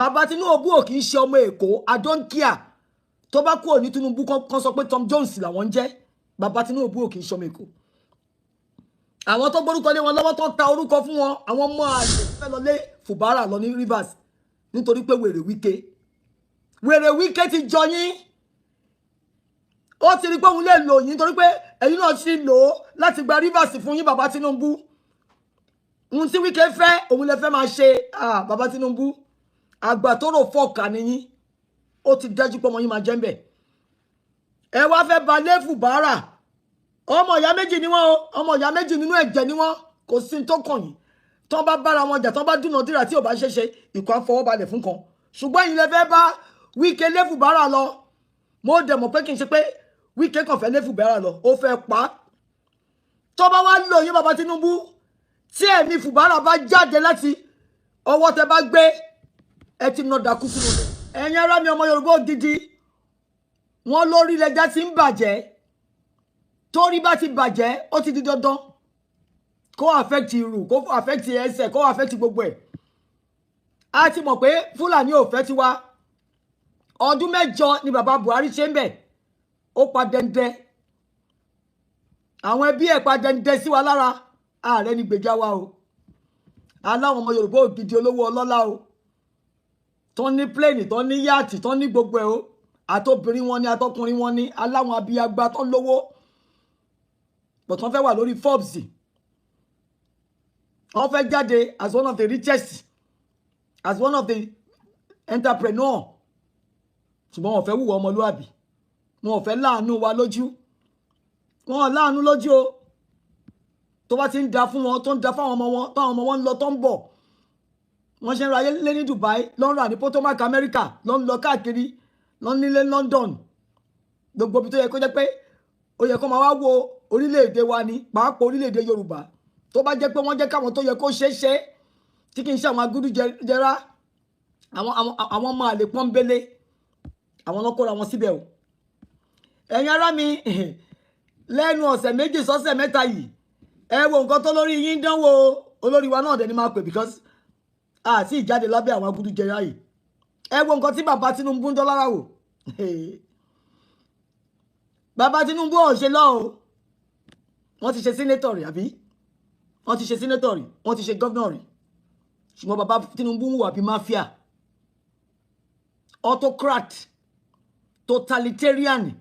Bàbá Tinubu ò kì í ṣe ọmọ Èkó. I don't care. Tó bá kúrò ní Tinubu, kan sọ pé Tom Jones làwọn ń jẹ́. Bàbá Tinubu ò kì í ṣe ọmọ Èkó. Àwọn tó gbórúkọ lé wọn lọ́wọ́, tó ta orúkọ fún wọn, àwọn ọmọ àlè fẹ́ lọ lé Fubara lọ ní Rivers, nítorí pé wèrè Wike, wèrè Wike ti jọ yín. Ó ti rí pé òun lè lò yín, nítorí pé ẹ̀yin náà ti lò ó láti gba Rivers fún yín. Bàbá Tinubu, ohun tí Wike fẹ́, òun lè fẹ́ máa ṣe. Ah, bàbá Tinubu, àgbà tó rò fọ́ọ̀kà nìyín. Ó ti dájú pé ọmọ yín máa jẹ́ ń bẹ̀. Ẹ wá fẹ́ ba lé Fubara. Ọmọ ìyá méjì ni wọ́n o, ọmọ ìyá méjì nínú ẹ̀jẹ̀ ni wọ́n. Kò sí tó kàn yín. Tó bá bára wọn jà, tó bá dúnàdúrà, tí ò bá ṣeéṣe, ìkọ́ àfọwọ́balẹ̀ fún kan. Ṣùgbọ́n ẹ̀yin lè fẹ́ bá Wike lé Fubara lọ. Mo dẹ̀ mọ̀ pé kì í ṣe pé Wike kàn fẹ́ lé Fubara lọ, ó fẹ́ pa á. Tó bá wá lò yín, bàbá Tinubu, tí ẹ̀mí Fubara bá jáde láti ọwọ́ tẹ bá gbé, ẹ ti nà dákú sínú rẹ̀. Ẹ̀yin ará mi, ọmọ Yorùbá gidi, wọ́n lórí lẹja ti ń bàjẹ́. Torí bá ti bàjẹ́, ó ti di dandan kó affect irú, kó affect ẹsẹ̀, kó affect gbogbo ẹ̀. A ti mọ̀ pé Fúlàní ò fẹ́ tiwa. Ọdún 8 ni bàbá Buhari ṣe ń bẹ̀. Ó pa dẹ́ndẹ́, àwọn ẹbí ẹ̀ pa dẹ́ndẹ́ sí wa lára. Ààrẹ ní gbèjà wa o. Aláwọn ọmọ Yorùbá ògidì, olówó, ọlọ́lá o, tó ní plane, tó ní yacht, tó ní gbogbo ẹ̀ o. Àtobìnrin wọn ni, àtọkùnrin wọn ni, aláwọn abiyagba tó lówó but wọ́n fẹ́ wà lórí Forbes, wọ́n fẹ́ jáde as one of the richest, as one of the entrepreneur, ṣùgbọ́n wọ́n fẹ́ wùwọ́ ọmọlúwàbí, wọn ò fẹ́ láàánú wa lójú. Wọn ò láàánú lójú o. Tó bá ti ń da fún wọn, tó ń da fáwọn ọmọ wọn, táwọn ọmọ wọn ń lọ, tó ń bọ̀, wọ́n ṣe ń ra ayé lé ní Dubai, ló ń rà ní Potomac, America, ló ń lọ káàkiri, ló ń nílé London, gbogbo ibi tó yẹ kó jẹ́ pé ó yẹ kó máa wá wo orílẹ̀-èdè wa ní, pàápàá orílẹ̀-èdè Yorùbá. Tó bá jẹ́ pé wọ́n jẹ́ káwọn tó yẹ kó ṣeé ṣe, tí kì í ṣe àwọn agúdújẹrá, àwọn ọmọ àlè pọ́nbélé, àwọn lọ́kọ́ra wọn síbẹ̀ o. Ẹ̀yin ará mi, lẹ́nu ọ̀sẹ̀ 2 sọ́sẹ̀ 3 yìí, ẹ wo nǹkan tó lórí yín dánwò. Olórí wa náà dẹ̀ ni máa pè, because àti ìjáde lábẹ́ àwọn agúdújẹrá yìí. Ẹ wo nǹkan tí bàbá Tinubu ń dán lára wò. Bàbá Tinubu ò ṣe lọ́ o. Wọ́n ti ṣe senator rí, àbí? Wọ́n ti ṣe senator rí, wọ́n ti ṣe governor rí, ṣùgbọ́n bàbá Tinubu ń wà bí mafia, autocrat, totalitarian.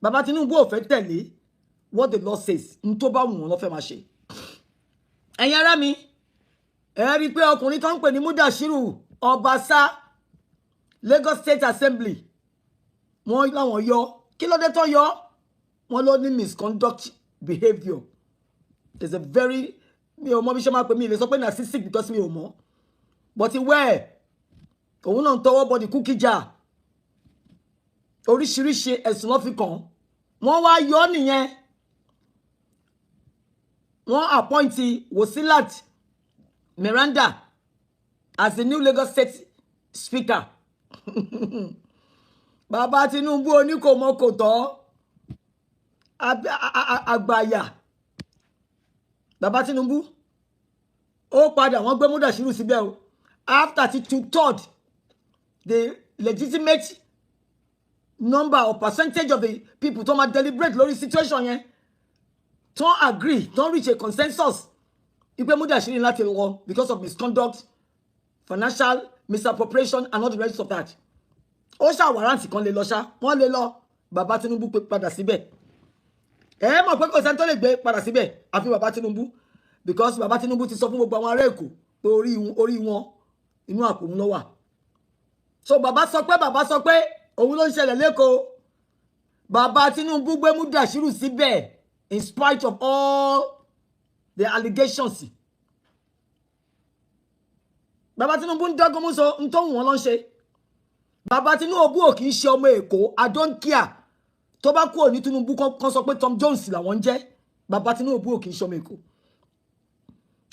Bàbá Tinubu ò fẹ́ tẹ̀lé what the law says. N tó bá wù wọ́n ló fẹ́ máa ṣe. Ẹ̀yin ará mi, ẹ rí i pé ọkùnrin tó ń pè ní Mudashiru Obasa, Lagos State Assembly, wọ́n láwọn yọ. Kí ló dé tó yọ? Wọ́n ló ní misconduct behaviour. There's a very, mi ò mọ bí ṣe máa pè, mí lè sọ pé narcissistic because mi ò mọ̀, but wẹ́ẹ̀ òun náà ń tọwọ́ bọ̀ di cookie jar. Oríṣiríṣi ẹ̀sùn ló fi kàn. Wọ́n wá yọ ọ́ nìyẹn. Wọ́n appoint Wosilat Miranda as the new Lagos State Speaker. Bàbá Tinubu oníkòmọkòtọ́ àgbàyà. Bàbá Tinubu ó padà, wọ́n gbé Mudashiru síbẹ̀ o, after ti 2/3 the legitimate number or percentage of the people tó máa deliberate lórí situation yẹn, tó agree, tó reach a consensus ipe Mudashiru láti lọ because of misconduct, financial misappropriation and all the rest of that. Ó ṣàwárántì kan lè lọ ṣá, wọ́n lè lọ. Bàbá Tinubu pé padà síbẹ̀. Ẹ mọ̀ pé kò sẹ́ni tó lè gbé padà síbẹ̀ àfi bàbá Tinubu, because bàbá Tinubu ti sọ fún gbogbo àwọn ará Èkó pé orí wọn, inú àpò òun ló wà. So bàbá sọ pé òun ló ń ṣẹlẹ̀ l'Ékòó. Bàbá Tinubu gbé Mudashiru síbẹ̀ in spite of all the allegations. Bàbá Tinubu ń dọ́gbọ́n mú sọ ń tó wọ́n lọ́ ń ṣe. Bàbá Tinubu ò kì í ṣe ọmọ Èkó. I don't care. Tó bá kúrò ní Tinubu, kan sọ pé Tom Jones làwọn ń jẹ́. Bàbá Tinubu ò kì í ṣe ọmọ Èkó.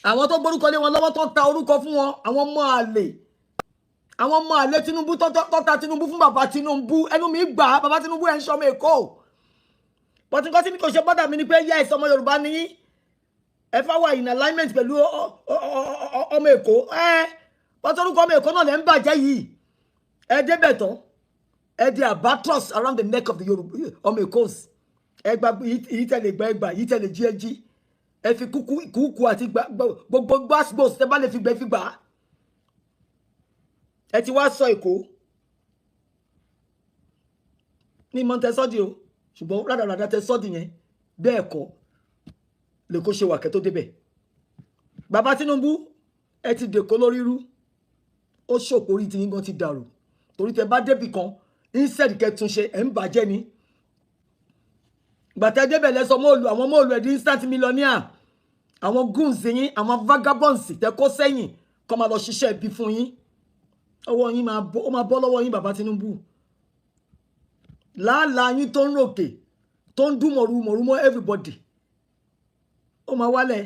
Àwọn tó gbórúkọ lé wọn lọ́wọ́, tó ta orúkọ fún wọn, àwọn ọmọ àlè, àwọn ọmọ àlè Tinubu tó ta Tinubu fún bàbá Tinubu, ẹnu mi gbà á. Bàbá Tinubu, ẹ̀ ń ṣe ọmọ Èkó. But nǹkan tí mi kò ṣe bọ́dà mi ni pé yes, ọmọ Yorùbá ni yín, ẹ fẹ́ wà in alignment pẹ̀lú ọmọ Èkó ẹ. Pátá orúkọ ọmọ Èkó náà lẹ́ ń bàjẹ́ yìí. Ẹ débẹ̀ tán, ẹ di albatross around the neck of the Yorùbá ọmọ Èkó. Ẹ gba èyí tẹ̀lé gba, ẹ gbà èyí tẹ̀lé jí, ẹ jí. Ẹ fi kúkú kúkú àti gbogbo gbàsgbòs tẹ bá lè fi gbẹ fi gbà á. Ẹ ti wá sọ Èkó ní mọ̀ tẹ sọ́ọ̀dì o, ṣùgbọ́n rádaràdà tẹ sọ́ọ̀dì yẹn, bẹ́ẹ̀ kọ́ lè kó ṣe wà kẹ́ tó débẹ̀. Bàbá Tinubu, ẹ ti dèkó lórí rú. Ó ṣòpò orí tí yín gan ti dàrú, torí tẹ bá débì kan, instead kẹ́ túnṣe, ẹ̀ ń bàjẹ́ ni. Gbàtẹ́ débẹ̀ lẹ́sọ mọ́ọ̀lù, àwọn mọ́ọ̀lù ẹ̀ di instant millionaire. Àwọn goons yín, àwọn vagabonds tẹ kó sẹ́yìn kọ́ máa lọ ṣiṣẹ́ ibi fún yín. Ọwọ́ yín máa bọ́, ó máa bọ́ lọ́wọ́ yín. Bàbá Tinubu, làálàá yín tó ń ròkè, tó ń dún mọ̀rú mọ̀rú mọ́ everybody, ó máa wálẹ̀.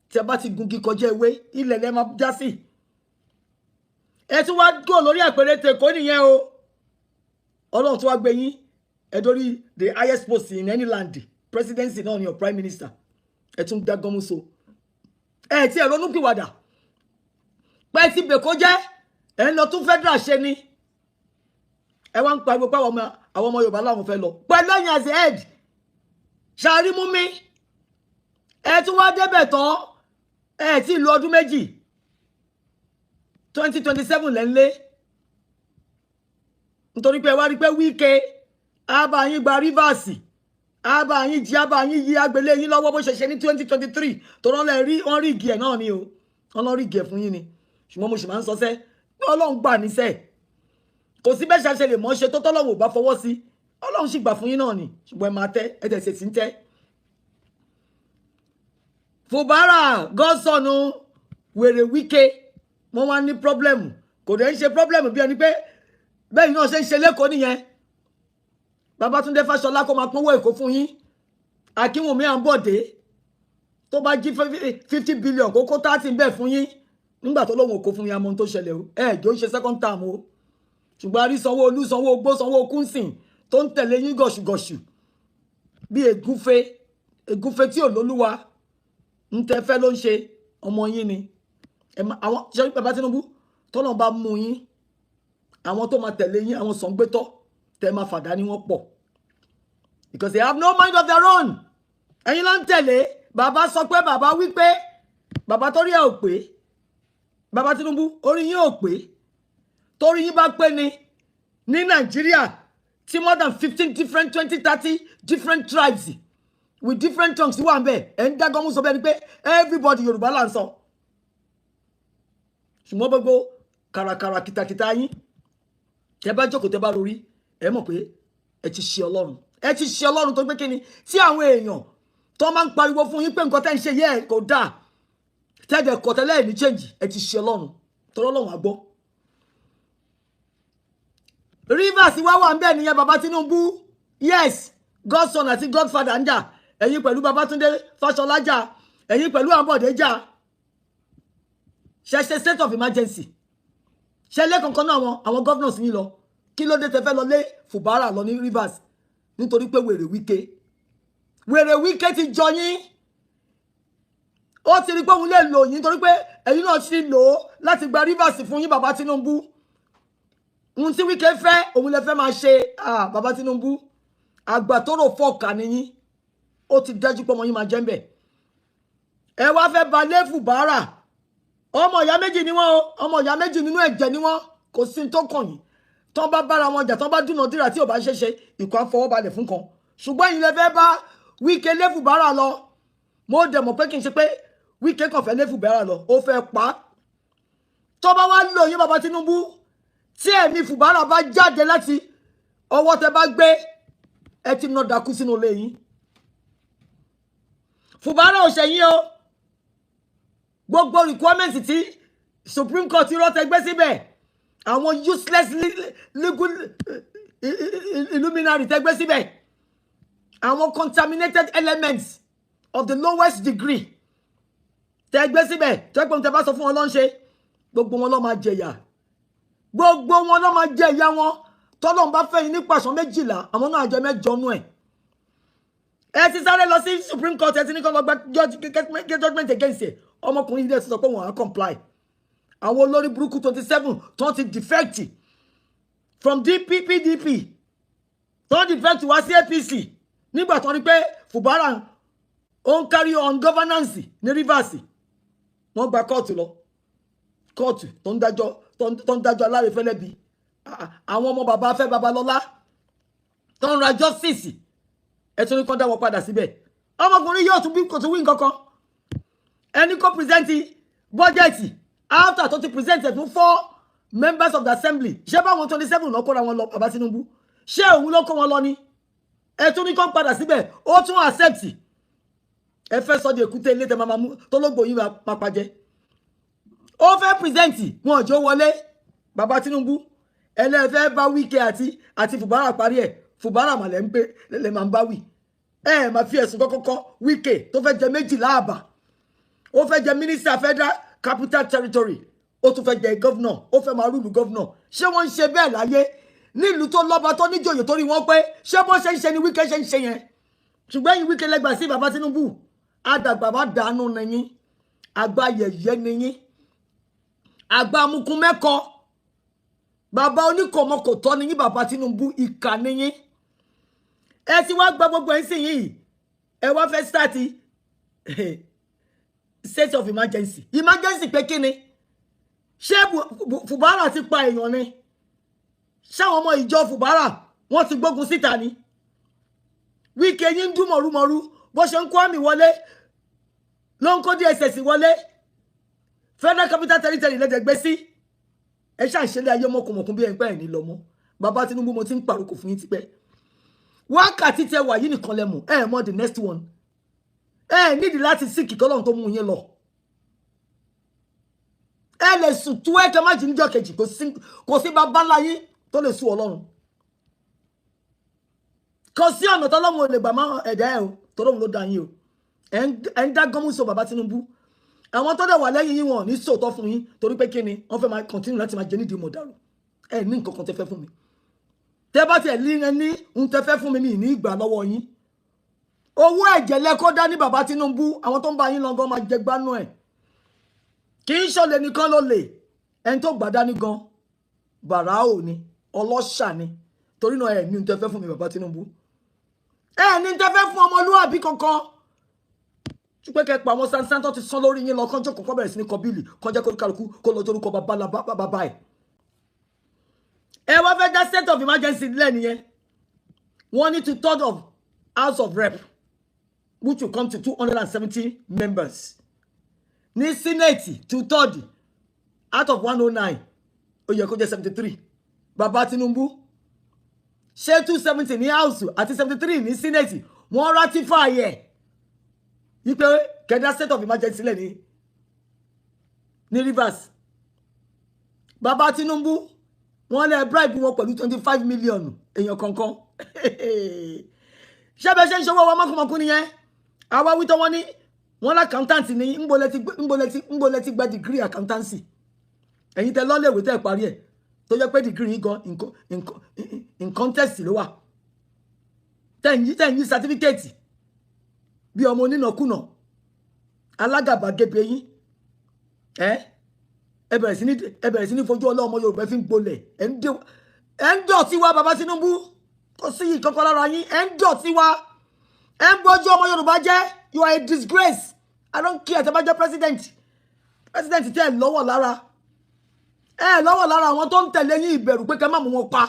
Tí a bá ti gungi kọjá ewé, ilẹ̀ lẹ́ máa já sí. Ẹ tún wá gò lórí àpèrè tèkó nìyẹn o. Ọlọ́run tún wá gbé yín ẹ dórí the highest post in any land, presidency náà ni, your prime minister. Ẹ tún dá gánmú so. Ẹ tí ẹ ronúpìwàdà pé tí bèkó jẹ́, ẹ ń lọ tún federal ṣe ni. Ẹ wá ń pariwo pé àwọn ọmọ Yorùbá làwọn fẹ́ lọ pẹ̀lú ẹ̀yìn as a head ṣàrímú mi. Ẹ tún wá débẹ̀ tán, ẹ tí ì lo ọdún 2, 2027 lẹ́ ń lé, nítorí pé ẹ wá rí pé Wike á bá yín gba Rivers, á bá yín jí, á bá yín yí agbélé yín lọ́wọ́, bó ṣe ṣe ní 2023. Tó rán lẹ́ rí, wọ́n rí igi ẹ̀ náà ni o, wọ́n lọ rí igi ẹ̀ fún yín ni. Ṣùgbọ́n mo sì máa ń sọ sẹ́ pé Ọlọ́run gbà níṣẹ́. Kò sí bẹ́ẹ̀ ṣe lè mọ́ ṣe tó, tọ́lọ́run ò bá fọwọ́ sí. Ọlọ́run sì gbà fún yín náà ni, ṣùgbọ́n ẹ máa tẹ́ ẹ tẹ̀sẹ̀ sí ń tẹ́. Fubara, godson wèrè Wike, wọ́n wá ní problem. Kò dẹ̀ ń ṣe problem bí ẹni pé bẹ́ẹ̀ náà ṣe ń ṣe lẹ́kọ̀ọ́ nìyẹn. Babátúndé Fáṣọlá kó máa pọ́nwó Èkó fún yín. Akínwùmí Àǹbọ̀dé, tó bá jí 50 billion, kó kó 30 bẹ́ẹ̀ fún yín. Nígbà tó lóun ò kó fún yín, àmọ́ ohun tó ṣẹlẹ̀ o. Ẹ jọ ń ṣe second term o, ṣùgbọ́n a rí Sanwó-Olú, Sanwó-Ogbó, Sanwó-Okúnsìn tó ń tẹ̀lé yín gọ̀ṣùgọ̀ṣù bí ègúnfe, ègúnfe tí ò lólúwa. Ń tẹ́ fẹ́ ló ń ṣe, ọmọ yín ni. Àwọn ṣe bàbá Tinubu, tọ́nà bá mú yín, àwọn tó máa tẹ̀lé yín, àwọn sọ̀ngbẹ́tọ̀ tẹ́ máa fàdá ní wọ́n pọ̀, because they have no mind of their own. Ẹ̀yin ló ń tẹ̀lé. Bàbá sọ pé, bàbá wí pé, bàbá torí ẹ̀ ò pé. Bàbá Tinubu, orí yín ò pé. Torí yín bá pé ni, ní Nàìjíríà tí more than 15 different, 20, 30 different tribes with different tongues wà ń bẹ̀, ẹ̀ ń dágọ́mú sọ bẹ́ẹ̀ ni pé everybody, Yorùbá là ń sọ. Ṣùgbọ́n gbogbo kàràkàrà kìtàkìtà yín, tẹ bá jókòó, tẹ bá rorí, ẹ mọ̀ pé ẹ ti ṣe Ọlọ́run, ẹ ti ṣe Ọlọ́run. Tó gbé kíni tí àwọn èèyàn tó máa ń pariwo fún yín pé nǹkan tẹ́ ń ṣe yẹ kò dáa, tẹ́jẹ̀ kọ̀tẹ́lẹ̀ ní change, ẹ ti ṣe Ọlọ́run, tọ́lọ́ Ọlọ́run á gbọ́. Rivers wá wà ń bẹ̀ nìyẹn. Bàbá Tinubu, yes, godson àti godfather ń jà, ẹ̀yin pẹ̀lú Babátúndé Fáṣọlá jà, ẹ̀yin pẹ̀lú Àbọ̀dé jà. Ṣe ṣe state of emergency, ṣe lé kankan náà àwọn governors yín lọ. Kí ló dé tẹ fẹ́ lọ lé Fubara lọ ní Rivers? Nítorí pé wèrè Wike, wèrè Wike ti jọ yín. Ó ti rí pé òun lè lò yín, torí pé ẹ̀yin náà ti lò ó láti gba Rivers fún yín. Bàbá Tinubu, ohun tí Wike fẹ́, òun lè fẹ́ máa ṣe. Ah, bàbá Tinubu, àgbà tó rò fọ́ọ̀kà nìyín. Ó ti dájú pé ọmọ yín máa jẹ́ ń bẹ̀. Ẹ wá fẹ́ ba lé Fubara. Ọmọ ìyá méjì ni wọ́n o, ọmọ ìyá méjì nínú ẹ̀jẹ̀ ni wọ́n. Kò sí tó kàn yín tán bá bára wọn jà, tán bá dúnàdúrà. Tí ò bá ṣeéṣe, ìkọ́ àfọwọ́balẹ̀ fún kan. Ṣùgbọ́n ẹ̀yin lè fẹ́ bá Wike lé Fubara lọ. Mo dẹ̀ mọ̀ pé kí n ṣe pé Wike kàn fẹ́ lé Fubara lọ, ó fẹ́ pa á. Tó bá wá lò yín, bàbá Tinubu, tí ẹ̀mí Fubara bá jáde láti ọwọ́ tẹ bá gbé, ẹ ti ná dákú sínú ilé yín. Fubara ò ṣẹ̀yìn o. Gbogbo requirement tí Supreme Court rọ́ tẹ gbé síbẹ̀, àwọn useless legal illuminati tẹ gbé síbẹ̀, àwọn contaminated elements of the lowest degree tẹ gbé síbẹ̀, tẹ pé tẹ bá sọ fún wọn ló ń ṣe, gbogbo wọn ló máa jẹyà, gbogbo wọn ló máa jẹ ìyà wọn. Tọ́lọ́run bá fẹ́ yín ní pàṣán 12, àwọn náà jẹ 8 nú ẹ̀. Ẹ ti sáré lọ sí Supreme Court, ẹ ti ní kó lọ gba judgement against ẹ. Ọmọkùnrin yìí dẹ̀ sọ pé wọ́n á comply. Àwọn olórí burúkú 27 tó ti defect from DP PDP, tó defect wá sí APC nígbà tó ní pé Fubara ó ń carry on governance ní Rivers, wọ́n gba kóòtù lọ, kóòtù tó ń dájọ́ alárèfẹ́lẹ́bi. Àwọn ọmọ bàbá Afẹ́ Babalọ́lá tó ń ra justice, ẹ tún ní kán dá wọn padà síbẹ̀. Ọmọkùnrin yóò tún bí kò tún wí nǹkan kan. Ẹni kó present budget after tó ti present ẹ̀ fún four members of the assembly, ṣé báwọn 27 lọ kóra wọn lọ? Bàbá Tinubu, ṣé òun ló kó wọn lọ ni? Ẹ tún ní kán padà síbẹ̀, ó tún accept. Ẹ fẹ́ sọ di èkúté ilé tẹ máa mú tó lógbò yín máa pàjẹ́. Ó fẹ́ present, wọn ò jọ wọlé. Bàbá Tinubu, ẹlẹ́fẹ́ bá Wike àti Fubara parí ẹ̀. Fubara màlẹ́ ń pé lè máa ń bá wì. Ẹ máa fi ẹ̀sùn kọ́kọ́kọ́ Wike tó fẹ́ jẹ méjìlá àbà. Ó fẹ́ jẹ minister Federal Capital Territory, ó tún fẹ́ jẹ governor, ó fẹ́ máa rule governor. Ṣé wọ́n ń ṣe bẹ́ẹ̀ láyé nílùú tó lọ́ba, tó níjòyè, tó rí wọ́n pé ṣé bó ṣe ń ṣe ni Wike ṣe ń ṣe yẹn? Ṣùgbọ́n ẹ̀yin Wike lẹ́gbàá sí bàbá Tinubu, àdàgbà bá dànù nìyín, àgbà yẹ̀yẹ́ nìyín, àgbà amukun mẹ́kọ, bàbá oníkọ̀mọkọ̀tọ́ nìyín. Bàbá Tinubu, ìkà nìyín. Ẹ ti wá gba gbogbo ẹ̀ ń sìn yìí, ẹ wá fẹ́ start state of emergency. Emergency pé kí ni? Ṣé Fubara ti pa èèyàn ni? Ṣáwọn ọmọ ìjọ Fubara wọ́n ti gbógun síta ni? Wike yín ń dún mọ̀rúmọ̀rú. Bó ṣe ń kó àmì wọlé ló ń kó DSS wọlé. Federal Capital Territory lẹ́dẹ̀gbẹ́ sí. Ẹ ṣàṣẹlẹ̀ ayé ọmọkùnmọ̀kùn bí ẹ ń pẹ́ ẹ̀ ní lọ́mọ. Bàbá Tinubu, mo ti ń pàrokò fún yín tipẹ́. Wákàtí tẹ wà yìí nìkan lẹ́mù ẹ mọ̀. The next one, ẹ nídìí láti sick kọ́lọ́run tó mú yín lọ. Ẹ lè sùn tú ẹ kẹ má jí níjọ́ kejì. Kò sí bàbá ńlá yín tó lè sùn Ọlọ́run. Kò sí ọ̀nà tọ́lọ́run ò lè gbà má ẹ̀dá ẹ̀ o, tọ́lọ́run ló dá yín o. Ẹ̀ ń dá gọ́mú so. Bàbá Tinubu, àwọn tó dẹ̀ wà lẹ́yìn yín, wọn ò ní sòótọ́ fún yín. Torí pé kí ni? Wọ́n fẹ́ máa continue láti máa jẹ nídìí mọ̀dàrú. Ẹ ní nǹkan kan tẹ́ fẹ́ fún mi. Tẹ́ bá tiẹ̀ ní ẹ ní ohun tẹ́ fẹ́ fún mi, mi ní ìgbà lọ́wọ́ yín. Owó ẹ̀jẹ̀ lẹ́kọ́ dání. Bàbá Tinubu, àwọn tó ń bá yín lọ́gán máa jẹ gbánú ẹ̀. Kì í ṣọlẹ̀ nìkan ló lè ẹni tó gbà dání gan, bàrà ò ní ọlọ́ṣà ni. Torí náà, ẹ ní ohun tẹ́ fẹ́ fún mi. Bàbá Tinubu, ẹ ní ohun tẹ́ fẹ́ fún ọmọlúwàbí kankan pé kẹ́ pa àwọn sánsán tó ti sán lórí yín lọ, kánjọ́ kọ́kọ́ bẹ̀rẹ̀ sí ní kọ bill, kọjá kó kálukú kó lọ torúkọ bàbá ẹ̀. Ẹ wá fẹ́ dá state of emergency lẹ́nu yẹn. Wọ́n ní 2/3 of House of Rep, which will come to 270 members. Ní Senate, 2/3 out of 109, ó yẹ kó jẹ́ 73. Bàbá Tinubu, ṣé 270 ní House àti 73 ní Senate, wọ́n ratify ẹ̀ wípé kẹdá state of emergency lẹ̀ ní Rivers? Bàbá Tinubu, wọ́n lè bribe wọn pẹ̀lú 25 million èèyàn kankan. Ṣé bẹ́ẹ̀ ṣe ń ṣọwọ́ wọn mọ́kànmọ́kún nìyẹn? Àwa wí tán, wọ́n ní wọ́n l'accountant ní. Ńbo lẹ ti gba degree accountancy? Ẹ̀yin tẹ lọ́lẹ̀wé tẹ́ parí ẹ̀, tó jẹ́ pé degree yín gan in contest ló wà, tẹ̀ ń yí certificate bí ọmọ onínàkúnà alágàbàgebè yín. Ẹ bẹ̀rẹ̀ sí ní fojú ọlọ́mọ Yorùbá fi ń gbolẹ̀. Ẹ ń dọ̀tí wa. Bàbá Tinubu, kò sí yìí kankan lára yín. Ẹ ń dọ̀tí wa, ẹ ń bójú ọmọ Yorùbá jẹ́. You are a disgrace. I don't care tẹ́ bá jẹ́ president. President tẹ́ ẹ lọ́wọ́ lára, ẹ lọ́wọ́ lára àwọn tó ń tẹ̀lé yín, ìbẹ̀rù pé kẹ́ má mú wọn pa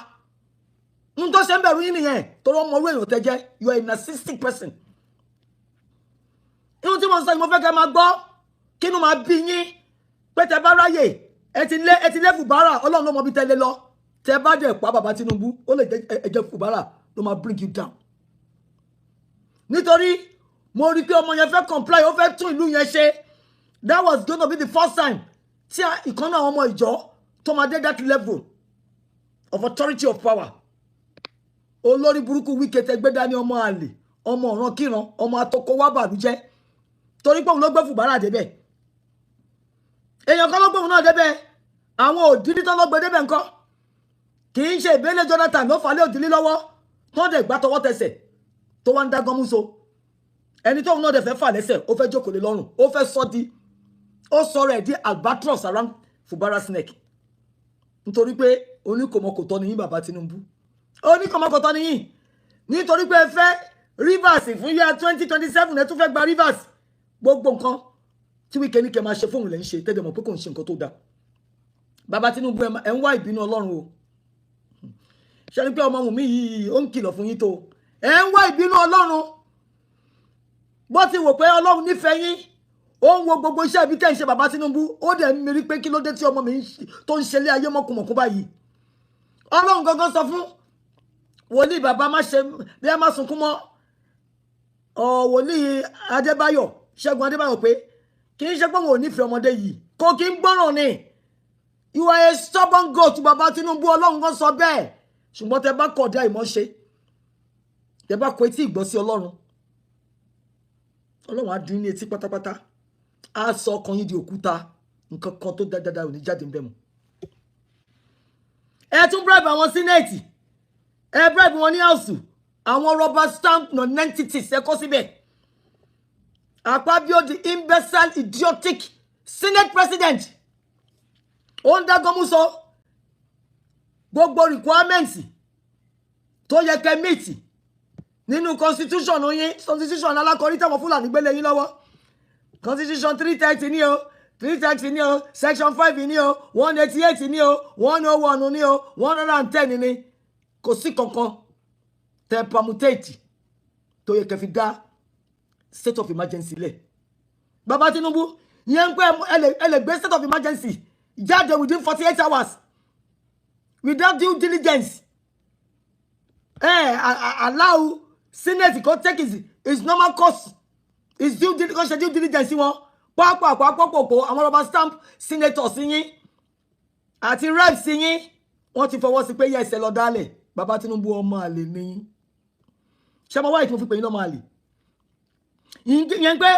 n tó ṣe ń bẹ̀rù yín nìyẹn, torí ọmọ orú èèyàn tẹ́ jẹ́. You are a narcissistic person. Ihun tí mo sọ yìí, mo fẹ́ kẹ́ máa gbọ́ kínú máa bí yín pé tẹ́ bá ráyè, ẹ ti lé Fubara. Ọlọ́run ló mọ bí tẹ́ lé lọ. Tẹ́ bá dẹ̀ pa bàbá Tinubu, ó lè jẹ́ ẹ̀jẹ̀ Fubara ló máa bring you down, nítorí mo rí i pé ọmọ yẹn fẹ́ comply, ó fẹ́ tún ìlú yẹn ṣe. That was gonna be the first time tí ìkan náà ọmọ ìjọ tó máa dé that level of authority, of power. Olórí burúkú Wike tẹgbẹ́ dání, ọmọ àlè, ọmọ ọ̀ràn kíran, ọmọ atọ́kọ wá bàlújẹ́, torí pé òun ló gbé Fubara débẹ̀. Èèyàn kan ló gbé òun náà débẹ̀. Àwọn òdìrí tó ló gbé débẹ̀ ńkọ́? Kì í ṣe ìbéèlè Jonathan ló falẹ̀ òdìrí lọ́wọ́ tó dẹ̀ gbá tọwọ́ tẹsẹ̀, tó wá ń dá gánmú so? Ẹni tóun náà dẹ̀ fẹ́ fà lẹ́sẹ̀, ó fẹ́ jókòó lé lọ́rùn, ó fẹ́ sọ di, ó sọ̀rọ̀ ẹ̀ di albatross around Fubara's neck, nítorí pé oníkòmọkòtọ́ ni yín, bàbá Tinubu. Oníkòmọkòtọ́ ni yín, nítorí pé ẹ fẹ́ Rivers fún year 2027. Ẹ tún fẹ́ gba Rivers. Gbogbo nǹkan tí Wike ní kẹ́ máa ṣe fóun lẹ́ ń ṣe tẹ́lẹ̀, mọ̀ pé kò ń ṣe nǹkan tó dáa. Bàbá Tinubu, ẹ ń wá ìbínú Ọlọ́run o. Ṣe ni pé ọmọ Wùnmí yìí, ó ń kìlọ̀ fún yín tó. Ẹ ń wá ìbínú Ọlọ́run. Bó ti wò pé Ọlọ́run nífẹ̀ẹ́ yín, ó ń wo gbogbo iṣẹ́ ibi tẹ́ ń ṣe, bàbá Tinubu. Ó dẹ̀ ń mirí pé kí ló dé tí ọmọ mi tó ń ṣe lé ayé mọ̀kùmọ̀kù báyìí. Ọlọ́run gangan sọ fún wòlíì bàbá, má ṣe bí ẹ má sunkún mọ́ ọ. Wòlíì Adébáyọ̀, Ṣẹ́gun Adébáyọ̀, pé kì í ṣe pé wọn ò nífẹ̀ẹ́ ọmọdé yìí, kò kí ń gbọ́ràn ni. You are a stubborn goat, bàbá Tinubu. Ọlọ́run kan sọ bẹ́ẹ̀. Ṣùgbọ́n tẹ bá kọ̀dá ìmọ̀ ṣe, tẹ bá kọ etí ìgbọ́ sí Ọlọ́run, Ọlọ́run á dín ní etí pátápátá, á sọ ọkàn yín di òkúta. Nǹkan kan tó dáadáa ò ní jáde ń bẹ̀ mọ́. Ẹ tún bribe àwọn Senate, ẹ bribe wọn ní House. Àwọn rubber stamp non-entities ẹ kó síbẹ̀. Akpabio, the imbecile, idiotic Senate president, ó ń dágọ́mú sọ gbogbo requirements tó yẹ kẹ́ meet nínú constitution yín, constitution alákọ̀ọ́rí táwọn Fúlàní gbélé yín lọ́wọ́. Constitution 330 ní o, 330 ní o, section 5 ní o, 188 ní o, 101 ní o, 110 ní. Kò sí kankan tẹ permutate tó yẹ kẹ́ fi dá state of emergency lẹ̀. Bàbá Tinubu, ìyẹn ń pẹ́ ẹ lè gbé state of emergency jáde within 48 hours without due diligence. Ẹ allow Senate kó take his normal course, his due diligence, kó ṣe due diligence wọn pápá pápápọ̀pọ̀. Àwọn rubber stamp senators yín àti reps yín, wọ́n ti fọwọ́ sí pé yẹ ẹsẹ̀ lọ dálẹ̀. Bàbá Tinubu, ọmọ àlè ní yín. Ṣé ọmọ wáyé tí mo fi pè yín lọ́mọ àlè? Ìyẹn pé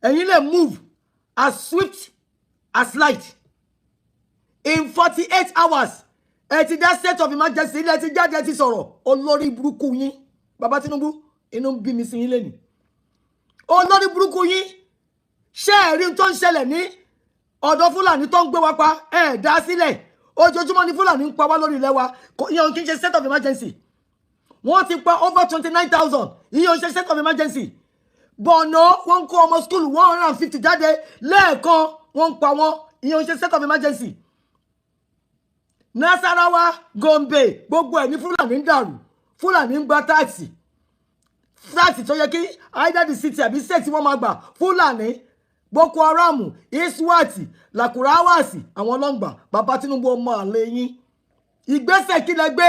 ẹ̀yin lè move as swift as light. In 48 hours, ẹ ti dá state of emergency ilẹ̀ ti jáde, ẹ ti sọ̀rọ̀. Olórí burúkú yín, bàbá Tinubu, inú ń bí mi sí yín lẹ́nu. Olórí burúkú yín. Ṣé ẹ̀rí tó ń ṣẹlẹ̀ ní ọ̀dọ̀ Fúlàní tó ń gbé wa pa? Ẹ̀ dá sílẹ̀. Ojoojúmọ́ ni Fúlàní ń pa wá lórí ilẹ̀ wa. Ìyẹn kì í ṣe state of emergency. Wọ́n ti pa over 29,000. Ìyẹn ò ṣe state of emergency. Bọ̀nà wọ́n ń kó ọmọ school 150 jáde lẹ́ẹ̀kan, wọ́n ń pa wọ́n. Ìyẹn ò ṣe state of emergency. Nasarawa, Gombe, gbogbo ẹ̀ ní Fúlàní ń dàrú. Fúlàní ń gba tax, tax tó yẹ kí either the city àbí state wọ́n máa gbà. Fúlàní, Boko Haram, ISWAP, Lakurawasi, àwọn ọlọ́ngbà. Bàbá Tinubu, ọmọ àlè yín. Ìgbésẹ̀ kí lẹ gbé?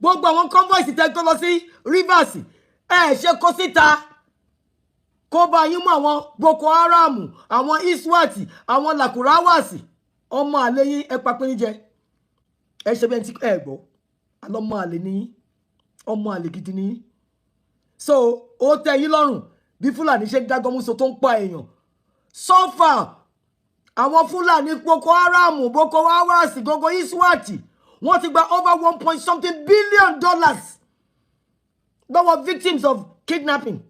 Gbogbo àwọn convoys tẹ tó lọ sí Rivers, ẹ ṣe kó síta kó bá yín mú àwọn Boko Haram, àwọn ISWAP, àwọn Lakurawasi. Ọmọ àlè yín, ẹ papín yín jẹ. Ẹ ṣe bẹ́ẹ̀ tí ẹ gbọ́ alọ́mọ àlè ní yín, ọmọ àlè gidi ní yín. So ó tẹ́ yín lọ́rùn bí Fúlàní ṣe ń dágọ́múso tó ń pa èèyàn. So far, àwọn Fúlàní Boko Haram, Boko Haram, gbogbo ISWAP, wọ́n ti gba over one point something billion dollars lọ́wọ́ victims of kidnapping.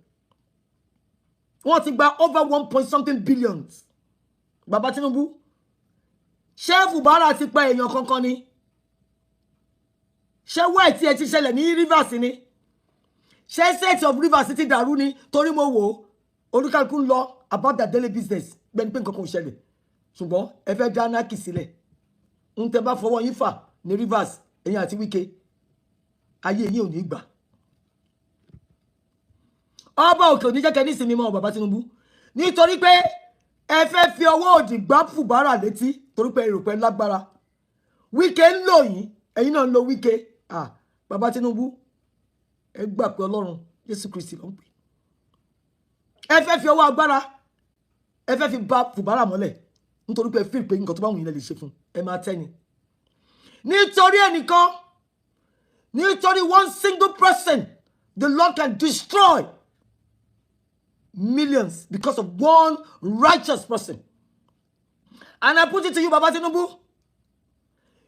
Wọ́n ti gba over one point something billions. Bàbá Tinubu, ṣé Fubara ti pa èèyàn kankan ni? Ṣé wẹ́ẹ̀ tí ẹ ti ṣẹlẹ̀ ní Rivers ni? Ṣé state of Rivers ti dàrú ni? Torí mo wò ó, olúkálukú ń lọ about their daily business gbẹ́ni pé nǹkan kan ò ṣẹlẹ̀. Ṣùgbọ́n ẹ fẹ́ dá anarchy sílẹ̀. Ń tẹ bá fọwọ́ yín fà ní Rivers, ẹ̀yin àti Wike, ayé yín ò ní gbà. Ọba òkè ò ní jẹ́ kẹ́ ní ìsinmi mọ́, bàbá Tinubu, nítorí pé ẹ fẹ́ fi ọwọ́ òdì gbá Fubara létí, torí pé èrò pẹ́ lágbára. Wike ń lò yín, ẹ̀yin náà ń lo Wike. Ah, bàbá Tinubu, ẹ gbà pé Ọlọ́run Jésù Kristi ló ń pè. Ẹ fẹ́ fi ọwọ́ agbára, ẹ fẹ́ fi ba Fubara mọ́lẹ̀, nítorí pé ẹ fi pé nǹkan tó bá wù yín lẹ lè ṣe fún ẹ máa tẹ́ ni. Nítorí ẹnìkan, nítorí one single person, the Lord can destroy millions because of one righteous person. And I put it to you, Baba Tinubu,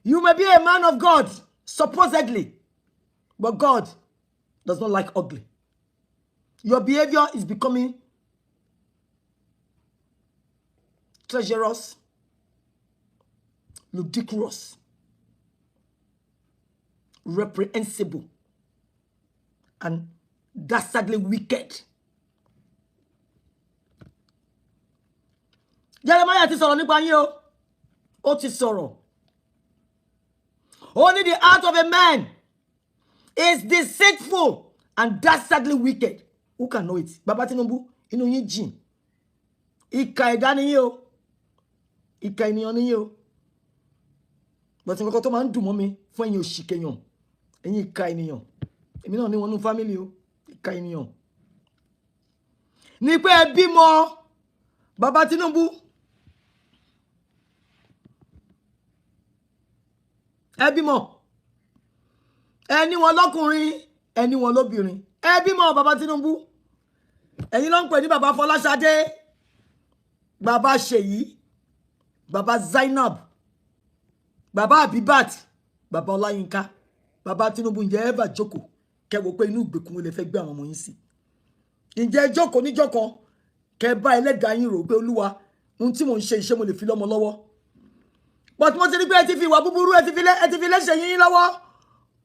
you may be a man of God, supposedly, but God does not like ugly. Your behavior is becoming treacherous. Ludicrous, reprehensible and dastardly wicked. Jeremiah ti sọ̀rọ̀ nípa yín o. Ó ti sọ̀rọ̀. Only the heart of a man is deceitful and dastardly wicked. Who can know it? Baba Tinubu, inú yín jìn. Ìkà ẹ̀dá ni yín o. Ìkà ènìyàn ni yín o. But nǹkan tó máa ń dùn mọ́ mi fún ẹ̀yin òṣìkẹyàn, ẹ̀yin ìkà ènìyàn. Èmi náà ní wọn nú family o. Ìkà ènìyàn. Ní pé ẹ bímọ, Baba Tinubu. Ẹ bímọ, ẹ ní wọn lọ́kùnrin, ẹ ní wọn lóbìnrin. Ẹ bímọ, Bàbá Tinubu. Ẹ̀yin ló ń pè ní Bàbá Fọláṣadé, Bàbá Ṣèyí, Bàbá Zainab, Bàbá Abibat, Bàbá Ọláyínká. Bàbá Tinubu, ǹjẹ́ ẹ bá jókòó kẹ́ wò pé inú ìgbèkùn lè fẹ́ gbé àwọn ọmọ yín sí? Ǹjẹ́ ẹ jókòó níjọ́ kan kẹ́ bá ẹlẹ́dàá yín rò pé, Olúwa, ohun tí mò ń ṣe iṣẹ́ mo lè fi lọ́mọ lọ́wọ́? But mo ti rí pé ẹ ti fi ìwà búburú, ẹ ti fi léṣe yín lọ́wọ́.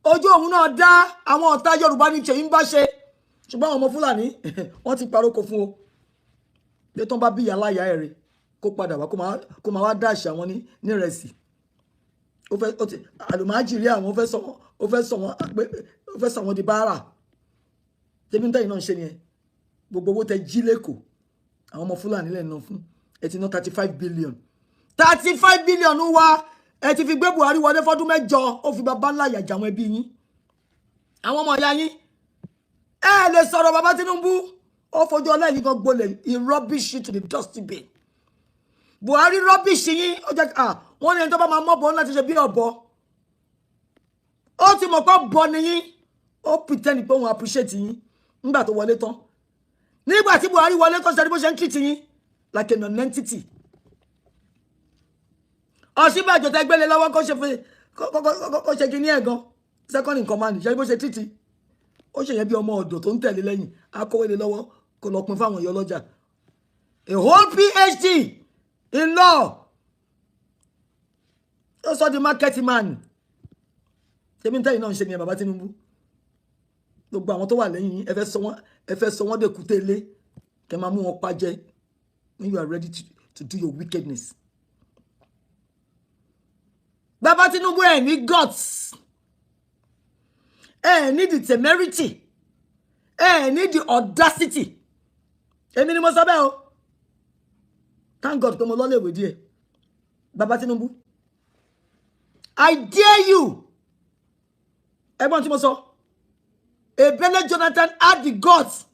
Ojú òun náà dá àwọn ọ̀tá Yorùbá ní Ṣèyí ń bá ṣe, ṣùgbọ́n àwọn ọmọ Fúlàní, wọ́n ti parókò fún o pé tó ń bá bí ìyá láyà ẹ̀ rè kó padà wá kó máa wá dáṣà wọn ní nírẹsì. Ó fẹ́ ó ti àlùmájìrí àwọn, ó fẹ́ sọ wọn pé ó fẹ́ sọ wọn di báárà. Tẹ́bí tẹ́yìn náà ń ṣe nìyẹn. Gbogbo owó tẹ jí lẹ́kọ̀ọ́, àwọn ọmọ Fúlàní lẹ́nu náà fún. Ẹ ti ná 35 billion, 35 billion wá. Ẹ ti fi gbé Buhari wọlé fọdún 8. Ó fi bàbá ńlá yàjà àwọn ẹbí yín, àwọn ọmọ ìyá yín. Ẹ lè sọ̀rọ̀. Bàbá Tinubu, ó fojú ọlẹ́yìn kan gbolẹ̀. He rubbish you to the dusty bin. Buhari rubbish yín. Ó jẹ́ wọ́n ní ẹni tó bá máa mọ́ bọ́ láti ṣe bí ọ̀bọ. Ó ti mọ̀ pé bọ́ ni yín. Ó pretend pé òun appreciate yín nígbà tó wọlé tán. Nígbà tí Buhari wọlé tán, ṣe bó ṣe ń treat yín like a non-entity. Ọ̀ṣínbàjò tẹ́ gbélé lọ́wọ́ kó ṣe fi kó ṣe kí ní ẹ̀ gan second in command, ṣe bó ṣe treat, ó ṣe yẹn bí ọmọ ọ̀dọ̀ tó ń tẹ̀lé lẹ́yìn, akówélé lọ́wọ́ kó lọ pin fáwọn ìyá ọlọ́jà. A whole PhD in law, ó sọ di market man. Ṣebí tẹ́yìn náà ń ṣe nìyẹn, bàbá Tinubu? Gbogbo àwọn tó wà lẹ́yìn yín, ẹ fẹ́ sọ wọ́n dẹ̀kúté ilé kẹ́ máa mú wọn pàjẹ́ when you are ready to do your wickedness. Bàbá Tinubu, ẹ ní guts, ẹ ní the temerity, ẹ ní the audacity. Èmi ni mo sọ bẹ́ẹ̀ o. Thank God pé mo lọ léèwé díẹ̀. Bàbá Tinubu, I dare you. Ẹ̀gbọ́n tí mo sọ, Ebele Jonathan had the guts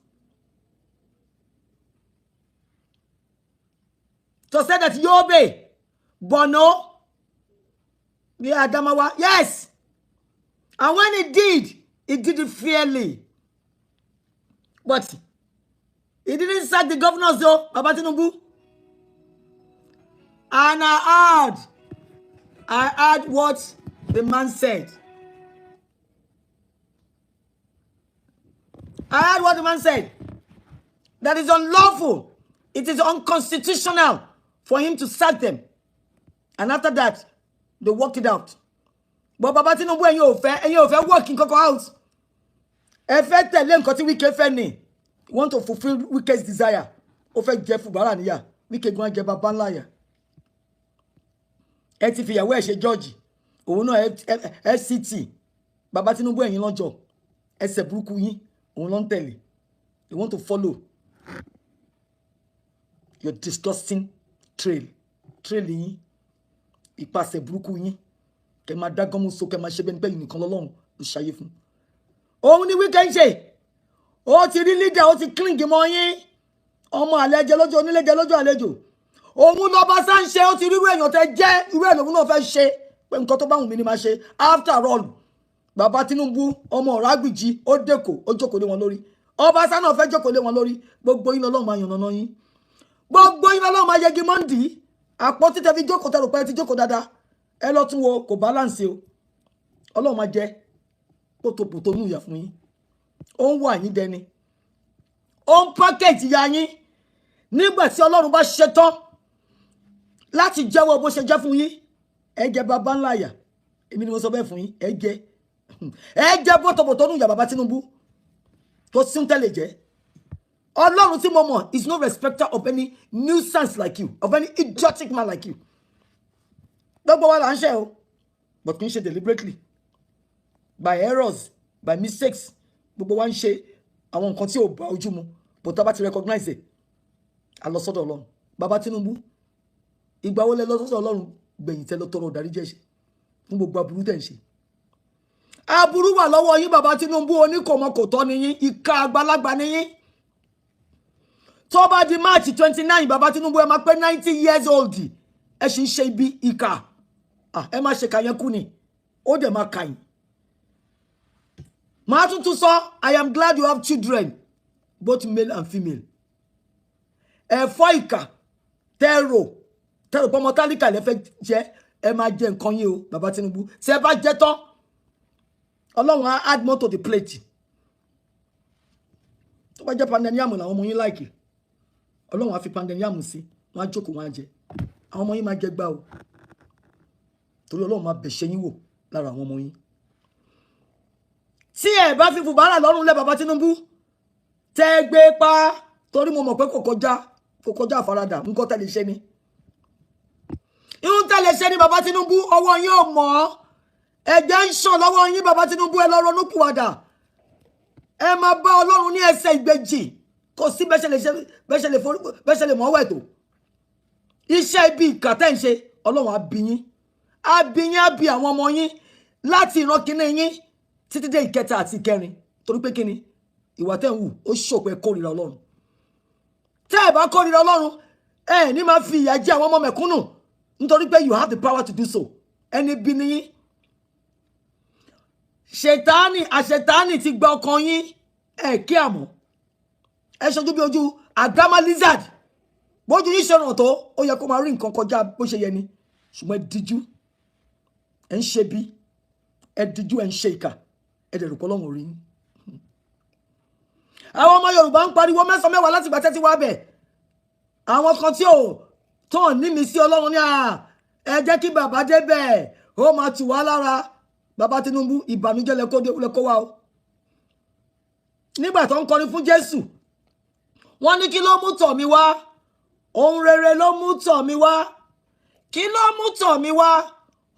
to say that Yobe, Borno, yeah, Adamawa, yes. And when he did it fairly. But he didn't sack the governors though, Baba Tinubu. And I heard what the man said. I heard what the man said. That is unlawful. It is unconstitutional for him to sack them. And after that, they worked it out. But Baba Tinubu, ẹ̀yin ò fẹ́ work nǹkan out. Ẹ fẹ́ tẹ̀lé nǹkan tí Wike fẹ́ ni. You want to fulfill Wike's desire. Ó fẹ́ jẹ Fubara níyà. Wike gan jẹ bàbá ńlá yà. Ẹ ti fìyàwó ẹ̀ ṣe judge. Òun náà FCT. Baba Tinubu, ẹ̀yin lọ́jọ́. Ẹsẹ̀ burúkú yín, òun ló ń tẹ̀lé. You want to follow your disgusting trail. Trail yín. Ìpasẹ̀ burúkú yín. Kẹ máa dá gánmú so, kẹ máa ṣe bẹ́ẹ̀ ní pé nìkan lọ́lọ́run ló ṣayé fún. Òun ni Wike ń ṣe. Ó ti rí leader, ó ti cling mọ́ yín. Ọmọ àlejò lójú onílé jẹ lójú àlejò. Òun lọ́ba sá ń ṣe. Ó ti rí irú èèyàn tẹ jẹ́, irú ẹ̀ lòun náà fẹ́ ṣe pé nǹkan tó bá wù mí ni máa ṣe. After all, bàbá Tinubu, ọmọ ọ̀rágbìjì, ó dẹ́kọ̀, ó jókòó lé wọn lórí. Ọbaṣá náà fẹ́ jókòó lé wọn lórí. Gbogbo yín lọ́lọ́run máa yànnàná yín. Gbogbo yín lọ́lọ́run máa yẹgi mọ́ndì. Àpótí tẹ fi jókòó, tẹ rò pé ẹ ti jókòó dáadáa, ẹ lọ tún wo, kò balance o. Ọlọ́run máa jẹ kótópòtó nù ìyà fún yín. Ó ń wà yín dẹni, ó ń package ya yín. Nígbà tí Ọlọ́run bá ṣetán láti jẹ́wọ́ bó ṣe jẹ́ fún yín. Ẹ jẹ bàbá ńlá yà. Èmi ni mo sọ bẹ́ẹ̀ fún yín. Ẹ jẹ, ẹ jẹ bọ́tọ̀bọ̀tọ̀ nù yà. Bàbá Tinubu tó sún tẹ́lẹ̀ jẹ́. Ọlọ́run tí mo mọ̀ is no respecter of any nuisance like you, of any idiotic man like you. Gbogbo wa là ń ṣe o, but kì í ṣe deliberately, by errors, by mistakes. Gbogbo wa ń ṣe àwọn nǹkan tí ò bá ojú mu, but tá a bá ti recognize it, a lọ sọ́dọ̀ Ọlọ́run. Bàbá Tinubu, ìgbà wo lẹ lọ sọ́dọ̀ Ọlọ́run gbẹ̀yìn tẹ́ lọ tọrọ ìdáríjì ẹ̀ṣẹ̀ fún gbogbo aburú tẹ̀ ń ṣe? Aburú wà lọ́wọ́ yín, bàbá Tinubu. Oníkòmọkòtọ́ ni yín, ìka àgbàlagbà ni yín. Tó bá di March 29, bàbá Tinubu, ẹ máa pé 90 years old. Ẹ sì ń ṣe ibi ìkà. Ẹ má ṣe kà yẹn kú ni, ó dẹ̀ máa kà yín. Màá tún tún sọ, I am glad you have children, both male and female. Ẹ̀fọ́ ìkà tẹ́rò tẹ́rò pọ́nmọ tálíkà lẹ́fẹ́ jẹ́, ẹ máa jẹ nǹkan yín o, bàbá Tinubu. Tí ẹ bá jẹ tán, Ọlọ́run á add more to the plate. Tó bá jẹ́ pounded yam làwọn ọmọ yín like, Ọlọ́run á fi pounded yam sí, wọ́n á jókòó, wọ́n á jẹ. Àwọn ọmọ yín máa jẹ gbá o, torí Ọlọ́run máa bẹ̀ṣẹ̀ yín wò lára àwọn ọmọ yín. Tí ẹ bá fi Fubara lọ́rùn lẹ́, bàbá Tinubu, tẹ́ gbé pa, torí mo mọ̀ pé kò kọjá, kò kọjá àfaradà. Nǹkan tẹ́lẹ̀ ṣe ni, ihun tẹ́lẹ̀ ṣe ni, bàbá Tinubu, ọwọ́ yín ò mọ́, ẹ̀jẹ̀ ń ṣàn lọ́wọ́ yín. Bàbá Tinubu, ẹ lọ ronúpìwàdà, ẹ máa bá Ọlọ́run ní ẹsẹ̀ ìgbèjì. Kò sí bẹ́ṣẹ̀ lè ṣe, bẹ́ṣẹ̀ lè mọ́wọ́ ètò iṣẹ́ ibi ìkà tẹ́ ń ṣe. Ọlọ́run á bí yín, á bí yín, á bí àwọn ọmọ yín láti ìran kínní yín títí dé ìkẹta àti ìkẹrin, torí pé kíni ìwà tẹ́ ń wù ó ṣòpẹ́ kórìíra Ọlọ́run. Tẹ́ ẹ bá kórìíra Ọlọ́run, ẹ ní máa fi ìyà jẹ àwọn ọmọ mẹ̀kúnnù, nítorí pé you have the power to do so. Ẹni bí ni yín. Ṣètánì, àṣetánì ti gba ọkàn yín. Ẹ kí àmọ́ ẹ ṣojú bí ojú àgámá lizard. Bójú yín ṣe ràn tó, ó yẹ kó máa rí nǹkan kọjá bó ṣe yẹ ni, ṣùgbọ́n ẹ díjú, ẹ ń ṣe bí, ẹ díjú, ẹ ń ṣe ìkà, ẹ dẹ̀ rò pé Ọlọ́run ò rí yín. Àwọn ọmọ Yorùbá ń pariwo mẹ́sàn-án mẹ́wàá láti gbà tẹ́tí wá bẹ̀. Àwọn kan tí ò tán ní mi sí Ọlọ́run ní à, ẹ jẹ́ kí bàbá débẹ̀, ó máa tù wá lára. Bàbá Tinubu, ìbànújẹ́ lẹ kó wá o. Nígbà tó ń kọrin fún Jésù, wọ́n ní, "Kí ló mú tọ̀ mí wá?" Ohun rere ló mú tọ̀ mí wá. Kí ló mú tọ̀ mí wá?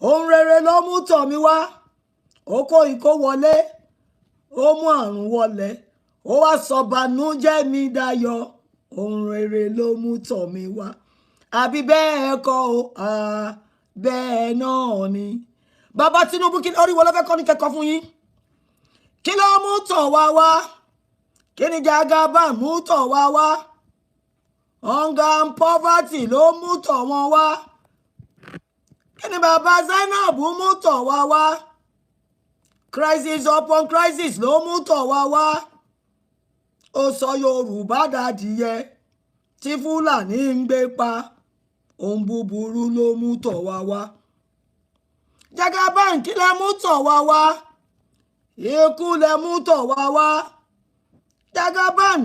Ohun rere ló mú tọ̀ mí wá. Ó kó ikó wọlé, ó mú àrùn wọlé, ó wá sọ bànújẹ́ mi dayọ̀. Ohun rere ló mú tọ̀ mí wá. Àbí bẹ́ẹ̀ kọ́ o? Bẹ́ẹ̀ náà ni. Bàbá Tinubu, kí orí wo ló fẹ́ kọ́ ní kẹ́kọ̀ọ́ fún yín? Kí ló mú tọ̀ wá wá? Kí ni Jagaban mú tọ̀ wá wá? Hunger and poverty ló mú tọ̀ wọ́n wá. Kí ni bàbá Zainab mú tọ̀ wá wá? Crisis upon crisis ló mú tọ̀ wá wá. Ó sọ Yorùbá dádìyẹ tí Fúlàní ń gbé pa. Ohun búburú ló mú tọ̀ wá wá. Jagaban, kí lẹ mú tọ̀ wá wá? Ikú lẹ mú tọ̀ wá wá. Jagaban,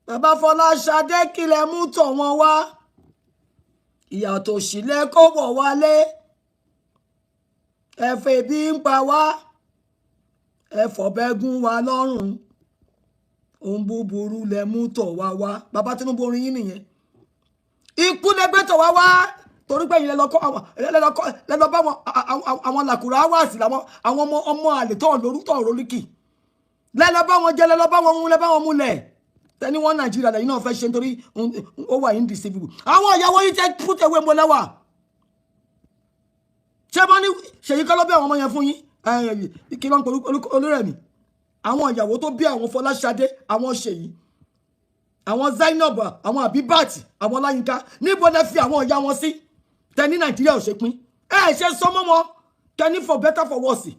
bàbá Fọláṣadé, kí lẹ mú tọ̀ wọ́n wá? Ìyà tòṣì lẹ kó wọ̀ wálé. Ẹ̀fẹ̀ bí ń pa wá, ẹ̀fọ̀ bẹ́gùn wa lọ́rùn. Ohun búburú lẹ mú tọ̀ wá wá. Bàbá Tinubu, orin yín nìyẹn. Ikú lẹ gbé tọ̀ wá wá, torí pé ìyẹn lẹ lọ bá àwọn làkùrá wá sí làwọn àwọn ọmọ ọmọ àlè tó lórí tó lóríkì lẹ lọ bá wọn jẹ, lẹ lọ bá wọn mú, lẹ bá wọn múlẹ̀. Tẹni wọn Nàìjíríà lẹ́yìn náà fẹ́ ṣe, nítorí ó wà indeceivable. Àwọn ìyàwó yìí tẹ put away mo lẹ́wà. Ṣé bá ní ṣèyí kọ́ ló bí àwọn ọmọ yẹn fún yín? Kí ló ń pè Olúrẹ̀mí? Àwọn ìyàwó tó bí àwọn Fọláṣadé, àwọn Ṣèyí, àwọn Zainab, àwọn Abibat, àwọn Ọláyínká, níbo lẹ fi àwọn ìyá wọn sí? Tẹni Nàìjíríà ò ṣe pín, ẹ ṣe sọmọ wọn. Tẹni for better, for worse,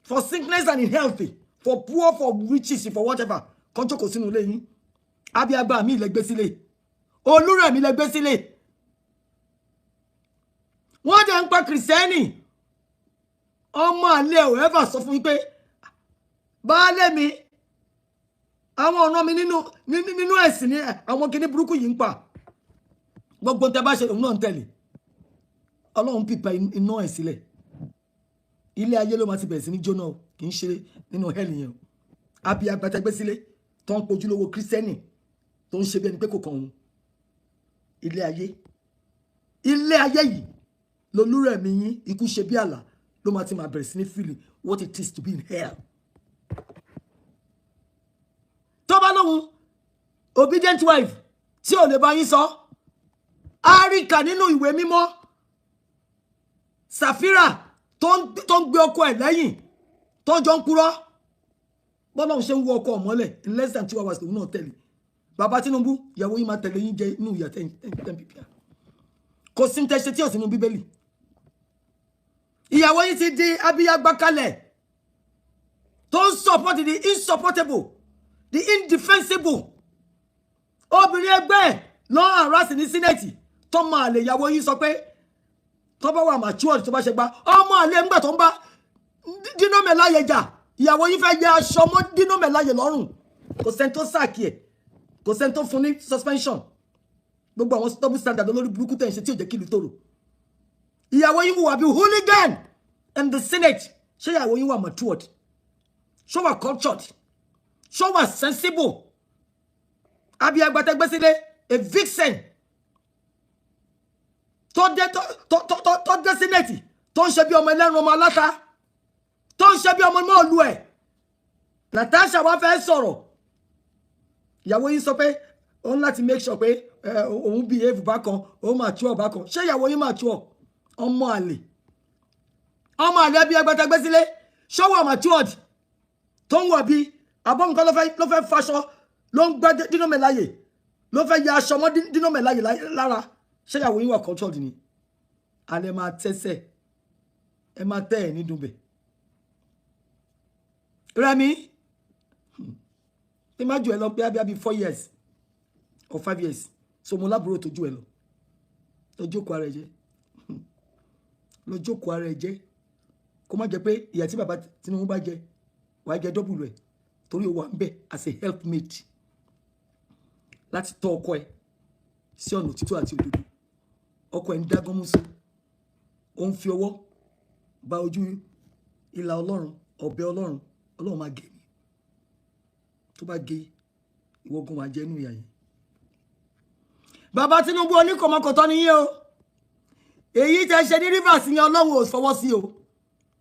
for sickness and in health, for poor, for riches, for whatever, kan jókòó sínú ilé yín. Abiagba mi lẹ gbé sílé, Olúrẹ̀mí lẹ gbé sílé. Wọ́n dẹ̀ ń pa Kìrìsìtẹ́nì. Ọmọ àlẹ́ ò ẹ́fà sọ fún yín pé baálé mi, àwọn ọ̀nà mi nínú ẹ̀sìn ni àwọn kinní burúkú yìí ń pa. Gbogbo tẹ bá ṣe, òun náà ń tẹ̀lé. Ọlọ́run pípa iná ẹ̀ sílẹ̀. Ilé ayé ló máa ti bẹ̀rẹ̀ sí ní jóná o, kì í ṣe nínú hell yẹn o. Àbí agbátẹgbẹ́ sílé tó ń pojúlówó Christian, tó ń ṣe bí ẹni pé kò kàn òun. Ilé ayé, ilé ayé yìí lolúrẹ̀mí yín ikú ṣe bí àlà ló máa ti máa bẹ̀rẹ̀ sí ní feel what it is to be in hell. Tó bá lóhun obedient wife tí ò lè bá yín sọ, áríkà nínú ìwé mímọ́, Sàfírà tó ń gbé ọkọ ẹ̀ lẹ́yìn tó jọ ń purọ́, bọ́lá òun ṣe ń wọ ọkọ mọ́lẹ̀, in less than 2 hours lòun náà tẹ̀lé. Bàbá Tinubu, ìyàwó yín máa tẹ̀lé yín jẹ inú ìyà ten ten pípíà. Kò sí ní tẹ́ṣe tí ò sínú Bíbélì. Ìyàwó yín ti di abiyagba kalẹ̀ tó ń support the insupportable, the indefensible. Obìnrin ẹgbẹ́ ẹ̀ lọ́n harass ní Senate, tó máa lè ìyàwó yín sọ pé tó bá wà matured, tó bá ṣe gba ọmọ àlè ńgbà tó ń bá Dino Melaye jà, ìyàwó yín fẹ́ yẹ aṣọ mọ́ Dino Melaye lọ́rùn. Kò sẹ́ni tó sack ẹ̀, kò sẹ́ni tó fún ní suspension. Gbogbo àwọn double standard olórí burúkú tẹ̀ ń ṣe tí ò jẹ́ kí ìlú tòrò. Ìyàwó yín wà bí hooligan in the Senate. Ṣé ìyàwó yín wà matured? Ṣó wà cultured? Ṣó wà sensible? Àbí agbátẹgbẹ́sílẹ̀, a vixen tó dé, tó dé Senate, tó ń ṣe bí ọmọ ẹlẹ́run, ọmọ aláta, tó ń ṣe bí ọmọ mọ́ọ̀lù ẹ̀. Natasha wá fẹ́ sọ̀rọ̀, ìyàwó yín sọ pé òun láti make sure pé òun behave bákan, òun mature bákan. Ṣé ìyàwó yín mature? Ọmọ àlè, ọmọ àlè bí agbátẹgbẹ́sílẹ̀, ṣọwọ́ matured tó ń wọ̀ bí àbọ̀ nǹkan ló fẹ́ faṣọ, ló ń gbá Dino Melaye, ló fẹ́ ya aṣọ mọ́ Dino Melaye lára. Ṣé ìyàwó yín wà cultured ni? Alẹ́ máa tẹ́sẹ̀, ẹ máa tẹ́ ẹ̀ ní dùnbẹ̀. Rẹ̀mí, tí má jù ẹ lọ pé ábíábí 4 years or 5 years, so mo lábúrò tó jù ẹ lọ. Lọ jókòó ara ẹ jẹ́, lọ jókòó ara ẹ jẹ́, kó má jẹ́ pé ìyà tí bàbá Tinubu bá jẹ, wàá jẹ double ẹ̀, torí o wà ń bẹ̀ as a helpmate láti tọ́ ọkọ ẹ sí ọ̀nà òtítọ́ àti òdodo. Ọkọ ẹ ń dá gánmú sí, ó ń fi ọwọ́ ba ojú ìlà Ọlọ́run, ọ̀bẹ Ọlọ́run. Ọlọ́run máa gé ni. Tó bá gé ìwọ́gun, wàá jẹ́ inú ìyà yẹn. Bàbá Tinubu, oníkọ̀mọkọ̀tọ́ nìyí o. Èyí tẹ́ ṣe ní Rivers yẹn, Ọlọ́run ò fọwọ́ sí o,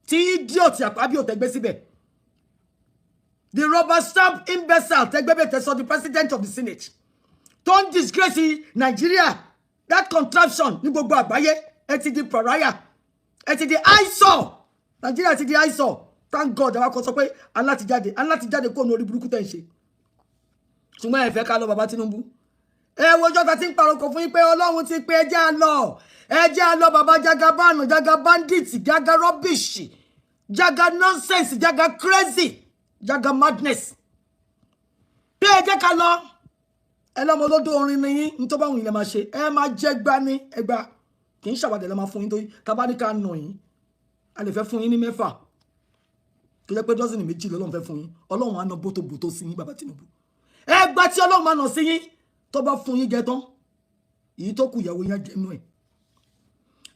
tí idiot Akpabio tẹ́gbẹ́ síbẹ̀, the rubber stamp imbecile tẹ́gbẹ́ bẹ̀, tẹ́ sọ the president of the Senate, tó ń disgrace Nigeria, that contraption ní gbogbo àgbáyé. Ẹ ti di pariah, ẹ ti di eyesore. Nigeria ti di eyesore. Thank God, àwọn kan sọ pé alátijáde, alátijáde kó nu orí burúkú tẹ̀ ń ṣe, ṣùgbọ́n ẹ fẹ́ ká lọ. Bàbá Tinubu, ẹ wo ọjọ́ ta ti ń parọ́kọ̀ fún yín pé Ọlọ́run ti pé ẹ jẹ́ á lọ, ẹ jẹ́ á lọ. Bàbá Jagabanu, jaga bandit, jaga rubbish, jaga nonsense, jaga crazy, jaga madness, bí ẹ jẹ́ ká lọ. Ẹ lọ́mọ olódó orin ni yín, ní tó bá wùn yín lẹ máa ṣe. Ẹ máa jẹ́ gbá ní ẹgbà, kì í ṣàwádìí lẹ máa fún yín, torí tá bá ní ká nà yín, a lè fẹ́ fún yín ní 6, tó jẹ́ pé dọ́sìnì 2 lọ́lọ́run fẹ́ fún yín. Ọlọ́run á na bótóbótó sí yín. Bàbá Tinubu, ẹgbà tí Ọlọ́run máa nà sí yín, tó bá fún yín jẹ tán, èyí tó kù, ìyàwó yín á jẹnu ẹ̀.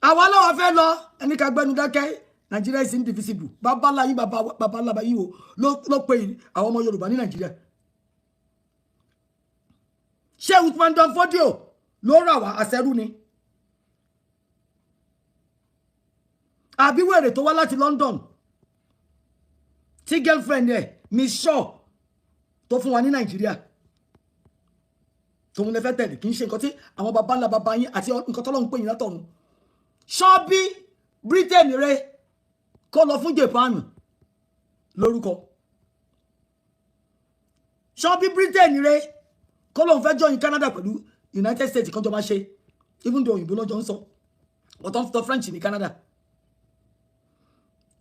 Àwa aláwa fẹ́ lọ, ẹni ká gbẹnu dákẹ́. Nàìjíríà is indivisible. Bàbá yín, bàbá ńlá yín o ló pe àwọn ọmọ Yorùbá ní Nàìjíríà? Ṣé Usman Dan Fodio ló rà wá àṣẹrú ni, àbí wèrè tó wá láti London tí girlfriend ẹ̀, Miss Shaw, tó fún wa ní Nàìjíríà, tòun lè fẹ́ tẹ̀lé? Kì í ṣe nǹkan tí àwọn baba ńlá baba yín àti nǹkan tọ́lọ́run pè yín látọ̀run. Ṣọ́bí Britain rẹ kó lọ fún Japan lórúkọ. Ṣọ́bí Britain rẹ kó lóun fẹ́ join Canada pẹ̀lú United States kan jọ máa ṣe, even though òyìnbó lọ́jọ́ ń sọ, ọ̀tọ̀ ń sọ French ní Canada.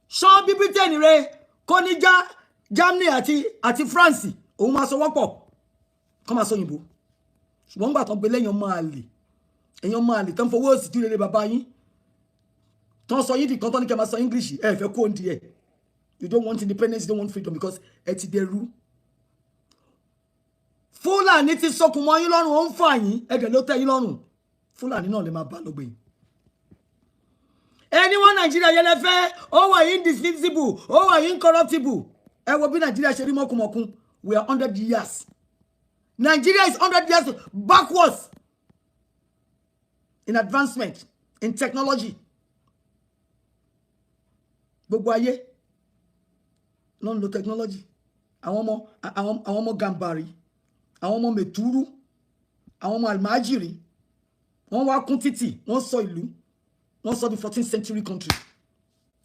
Ṣọ́bí Britain rẹ kó ní já Germany àti France, òun máa sọ wọ́pọ̀ kó máa sọ òyìnbó. Ṣùgbọ́n gbà tán gbé lẹ́yìn ọmọ àlè, èèyàn ọmọ àlè tán fowó òsì dúró lé bàbá yín, tán sọ yín di kan, tán ní kẹ́ máa sọ English, ẹ fẹ́ kó ń di ẹ̀. You don't want independence, you don't want freedom, because ẹ ti dẹrú. Fúlàní ti sọkùn mọ́ yín lọ́rùn, ó ń fà yín, ẹ̀dẹ̀ ló tẹ́ yín lọ́rùn. Fúlàní náà lè máa bá lọ́gbẹ̀yìn. Ẹni wọn Nàìjíríà yẹn lẹ fẹ́, ó wà indivisible, ó wà incorruptible. Ẹ wo bí Nàìjíríà ṣe rí mọ́kùmọ́kùn. We are 100 years, Nigeria is 100 years backwards in advancement in technology. Gbogbo ayé ló ń lo technology. Àwọn ọmọ Gàmbàrí, àwọn ọmọ Mẹ̀túrú, àwọn ọmọ Àlmájìrì, wọ́n wá kún títì, wọ́n sọ ìlú, wọ́n sọ di 14th century country.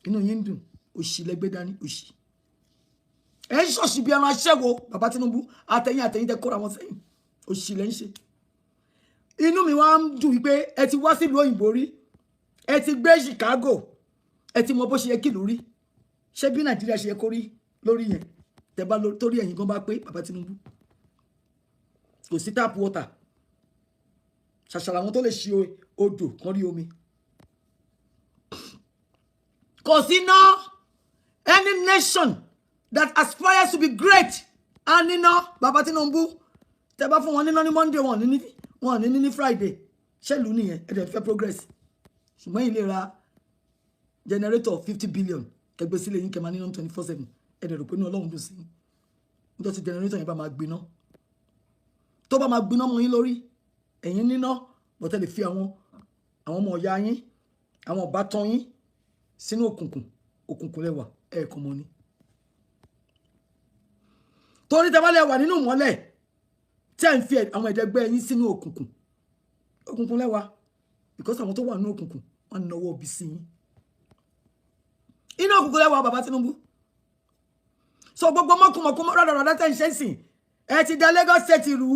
Inú yín ń dùn. Òṣì lẹ́gbẹ́ dání, òṣì. Ẹ̀ ń ṣọ̀ṣì bí ẹran aṣẹ́wó. Bàbá Tinubu, àtẹ̀yìn àtẹ̀yìn tẹ kóra wọn sẹ́yìn, òṣì lẹ́ ń ṣe. Inú mi wá ń dùn wípé ẹ ti wá sílùú òyìnbó rí, ẹ ti gbé Chicago, ẹ ti mọ bó ṣe yẹ kí ìlú rí. Ṣé bí Nàìjíríà ṣe yẹ kó rí lórí yẹn? Tẹ bá torí ẹ̀yin gan bá pé, bàbá Tinubu, kò sí tap water. Ṣàṣàlà àwọn tó lè ṣe odò kan rí omi. Kò sí ná. Any nation that aspires to be great á níná. Bàbá Tinubu, tẹ bá fún wọn níná ní Monday, wọn ní ní Friday. Ṣèlú nìyẹn? Ẹ dẹ̀ fẹ́ progress, ṣùgbọ́n ilé ra generator 50 billion kẹgbẹ́ sílẹ̀ yín, kẹ máa níná 24/7. Ẹ dẹ̀ rò pé ní Ọlọ́run dùn sí níjọ́ tí generator yẹn bá máa gbiná, tó bá máa gbiná mọ́ yín lórí. Ẹ̀yin níná bọ́tẹ́ lè fi àwọn ọmọ ọ̀yá yín, àwọn ọ̀bátan yín sínú òkùnkùn. Òkùnkùn lẹ́wà ẹ̀ẹ̀kan mọ́ ni, torí tẹ́ bá lè wà nínú ìmọ́lẹ̀, tí ẹ̀ ń fi àwọn ẹ̀dẹ́gbẹ́ yín sínú òkùnkùn, òkùnkùn lẹ́wà, because àwọn tó wà nínú òkùnkùn, wọ́n náwó bí sí yín. Inú òkùnkùn lẹ́wà, bàbá Tinubu. So gbogbo mọ́kùmọ̀kùmọ̀ rádàrádà tẹ̀ ń ṣe sìn, ẹ ti da Lagos State rú.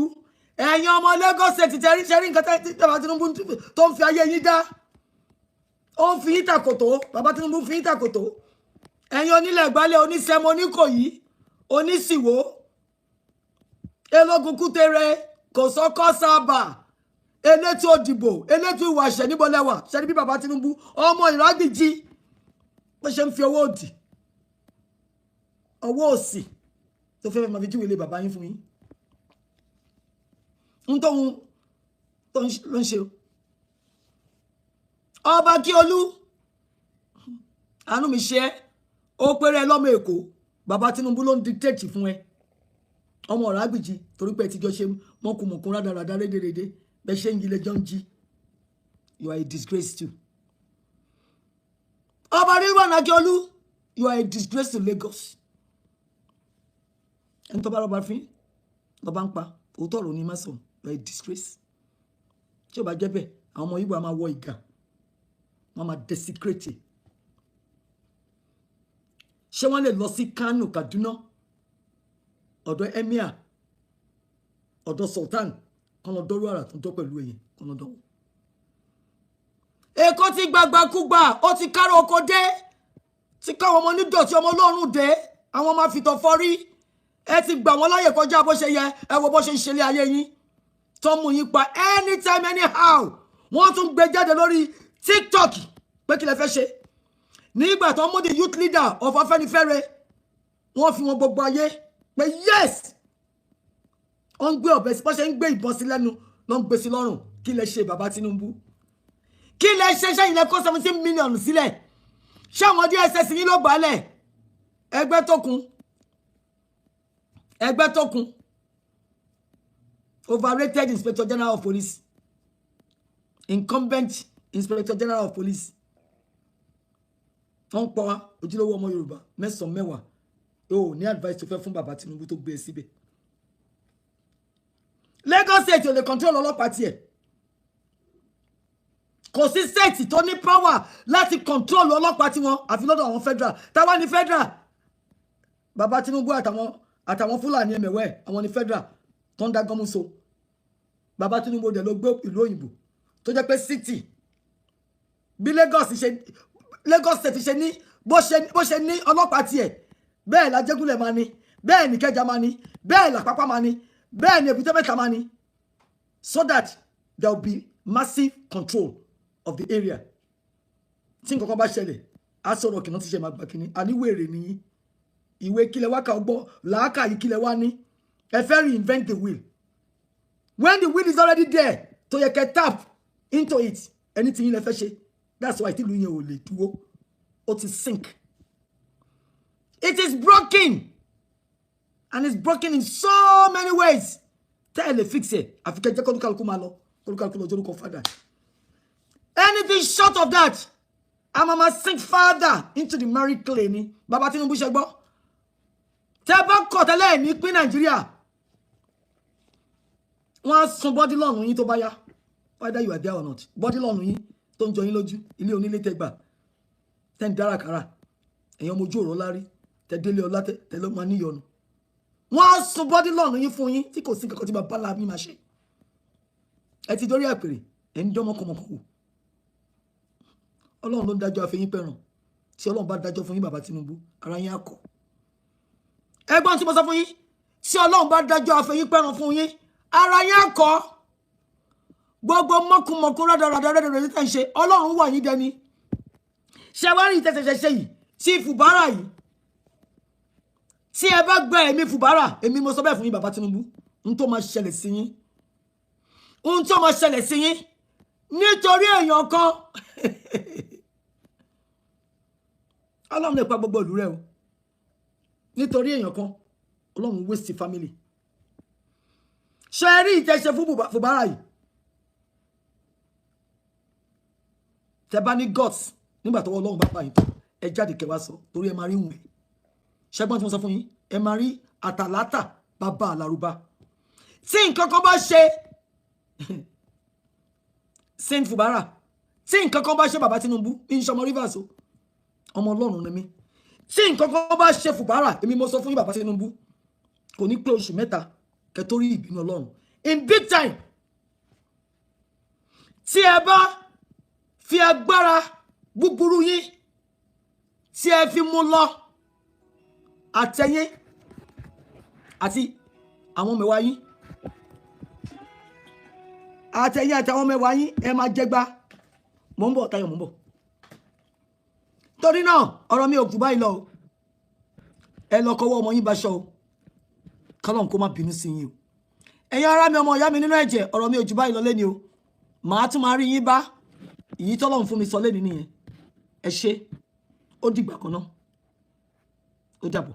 Ẹ̀yin ọmọ Lagos State, tẹ̀rí ṣẹ́rí nǹkan tí bàbá Tinubu tó ń fi ayé yín dá. Ó ń fi yín tàkòtò. Bàbá Tinubu fi yín tàkòtò. Ẹ̀yin onílẹ̀ ìgbálẹ̀, onísẹ́mọ, oníkòyí, onísìwò, elógun kútere, kò sọ́kọ́ sábà, elétò òdìbò, elétò ìwàṣẹ̀, níbo lẹ́wà? Ṣẹ́ni bí bàbá Tinubu, ọmọ Ìrágbìjí, bó ṣe ń fi ọwọ́ òdì, ọwọ́ òsì tó fẹ́ máa fi júwèé lé bàbá yín fún yín ń tóun tó ló ń ṣe. Ọba Kíolú, àánú mi ṣe é. Ó péré lọ́mọ Èkó. Bàbá Tinubu ló ń dictate fún ẹ, ọmọ Ọ̀ràgbìjì, torí pé ẹ ti jọ ṣe mọ́kùmọ̀kùn rádaràdá rédèrèdè. Bẹ́ẹ̀ ṣe ń yí lẹ́jọ́ ń jí. You are a disgrace too. Ọba Rilwan Akiolu, you are a disgrace to Lagos. Ẹni tó bá rọba fín lọ́ba ń pa. Òótọ́ ọ̀rọ̀ ní má sọ. You are a disgrace. Tí ó bá jẹ́ bẹ́ẹ̀, àwọn ọmọ Ìgbò á máa wọ ìgà, wọ́n máa desecrate. Ṣé wọ́n lè lọ sí Kano, Kaduna, ọ̀dọ̀ emir, ọ̀dọ̀ sultan, kan lọ dọ́rọ̀ àrà tó ń tọ́ pẹ̀lú èyàn kan lọ dọ́wọ́? Èkó ti gbàgbàkúgbà, ó ti kárò oko dé, ti káwọn ọmọ onídọ̀tí, ọmọ ọlọ́run dé, àwọn ọmọ àfìtọ̀ fọ́rí. Ẹ ti gbà wọ́n láyè kọjá bó ṣe yẹ. Ẹ wo bó ṣe ń ṣẹlẹ̀ ayé yín, tó mú yín pa anytime, anyhow. Wọ́n tún gbé jáde lórí TikTok pé kí lẹ fẹ́ ṣe nígbà tó mú the youth leader of Afẹ́nifẹ́re. Wọ́n fi wọn gbogbo ayé pé yes, wọ́n ń gbé ọ̀bẹ sí, bó ṣe ń gbé ìbọn sí lẹ́nu ló ń gbé sí lọ́rùn. Kí lẹ ṣe, bàbá Tinubu? Kí lẹ ṣe? Ṣẹ́yìn lẹ kó 17 million sílẹ̀? Ṣé àwọn DSS yín ló gbálẹ̀? Ẹgbẹ́ tó kun, ẹgbẹ́ tó kun, overrated Inspector General of Police, incumbent Inspector General of Police, wọ́n ń pọ̀ ojúlówó ọmọ Yorùbá mẹ́sàn-án mẹ́wàá. Yóò ní advice tó fẹ́ fún bàbá Tinubu tó gbé e síbẹ̀. Lagos State ò lè control ọlọ́pàá tiẹ̀. Kò sí state tó ní power láti control ọlọ́pàá tiwọn, àfi lọ́dọ̀ àwọn federal. Táwa ní federal? Bàbá Tinubu àtàwọn Fúlàní ẹ̀mẹ̀wẹ̀, àwọn ní federal tó ń dá gọ́mú so. Bàbá Tinubu dẹ̀ ló gbé ìlú òyìnbó tó jẹ́ pé city bí Lagos ṣe, Lagos State ṣe ní, bó ṣe ní ọlọ́pàá tiẹ̀, bẹ́ẹ̀ l'Ajégúnlẹ̀ máa ní, bẹ́ẹ̀ ní Ìkẹjà máa ní, bẹ́ẹ̀ l'Àpápá máa ní, bẹ́ẹ̀ ní Èbúté Mẹ́ta máa ní, so that there will be massive control of the area. Tí nǹkan kan bá ṣẹlẹ̀, á sọ̀rọ̀ kìnnà tí ṣe máa gbà kínní. Àníwèrè nìyí. Ìwé kílẹ̀ wá kà, ọgbọ́n làákà yìí kílẹ̀ wá ní. Ẹ fẹ́ reinvent the wheel when the wheel is already there tó yẹ kẹ́ tap into it. Ẹni tí yín lẹ fẹ́ ṣe. That's why tìlú yẹn ò lè dúró. Ó ti sink. It is broken, and it's broken in so many ways tẹ́ ẹ lè fix ẹ̀, àfi kẹ́ jẹ́ kólúkálukú máa lọ, kólúkálukú lọ jórúkọ father. Anything short of that, a máa ma sink further into the miry clay ni. Bàbá Tinubu, ṣe gbọ́? Tẹ́ bá kọ̀ tẹ́lẹ̀ ní pín Nàìjíríà, wọ́n á sun body lọ́rùn yín tó bá yá, whether you are there or not. Body lọ́rùn yín tó ń jọ yín lójú, ilé onílé tẹ́gbà tẹ́ ń dára kára, èèyàn ọmọ ojú ọ̀rọ̀ lárí tẹ́ délé ọlá tẹ́ ló máa níyọnu. Wọ́n á sun body lọ́rùn yín fún yín tí kò sí nǹkan tí bàbá ńlá mi máa ṣe. Ẹ ti dórí àpèrè, ẹ̀ ń dánmọ́ kọmọkọ wò. Ọlọ́run ló ń dájọ́ àfẹ́yín pẹ̀ràn. Tí Ọlọ́run bá dájọ́ fún yín, bàbá Tinubu, ara yín á kọ̀. Ẹgbọ́n tí mo sọ fún yín, tí Ọlọ́run bá dájọ́ àfẹ́yín pẹ̀ràn fún yín, ara yín á kọ́. Gbogbo mọ́kùmọ̀kù rádaràdà rẹ́dẹ̀rẹ́dẹ́ tẹ̀ ń ṣe, Ọlọ́run wà yín dẹni. Ṣe wá rí ìtẹ̀sẹ̀ṣẹ̀ yìí tí Fùbárà yìí, tí ẹ bá gba ẹ̀mí Fùbárà, èmi mo sọ bẹ́ẹ̀ fún yín, bàbá Tinubu, n tó máa ṣẹlẹ̀ sí yín, ohun tó máa ṣẹlẹ̀ sí yín nítorí èèyàn kan, Ọlọ́run lè pa gbogbo ìlú rẹ o. Nítorí èèyàn kan, Ọlọ́run waste family. Ṣe rí ìtẹ̀ṣe fún Fùbárà yìí, tẹ bá ní guts, nígbà tọwọ́ Ọlọ́run bá pa yín tán, ẹ jáde kẹwàá sọ, torí ẹ máa rí wùn. Ṣẹgbọ́n tí mo sọ fún yín? Ẹ máa rí àtàlátà bàbá àlàrúbá. Tí nǹkan kan bá ṣe Saint Fubara, tí nǹkan kan bá ṣe bàbá Tinubu, ní sọmọ Rivers o, ọmọ Ọlọ́run ni mí. Tí nǹkan kan bá ṣe Fubara, èmi mo sọ fún yín, bàbá Tinubu, kò ní pé oṣù 3 kẹ́ tó rí ìbínú Ọlọ́run in big time. Tí ẹ bá fi agbára búburú yín tí ẹ fi mú lọ, àtẹ̀yìn àti àwọn mẹ́wàá yín, àtẹ̀yìn àti àwọn mẹ́wàá yín, ẹ máa jẹgba. Mò ń bọ̀, Táyọ̀, mò ń bọ̀. Torí náà, ọ̀rọ̀ mi ò jù báyìí lọ o. Ẹ lọ kọ́wọ́ ọmọ yín báṣọ o, kọ́lọ́n kó má bínú sí yín o. Ẹ̀yin ará mi, ọmọ ìyá mi nínú ẹ̀jẹ̀, ọ̀rọ̀ mi ò jù báyìí lọ lẹ́ni o. Màá tún máa rí yín bá. Ìyí tọ́lọ́run fún mi sọ lẹ́ni nìyẹn. Ẹ ṣé, ó dìgbà kan náà, ó dàbọ̀.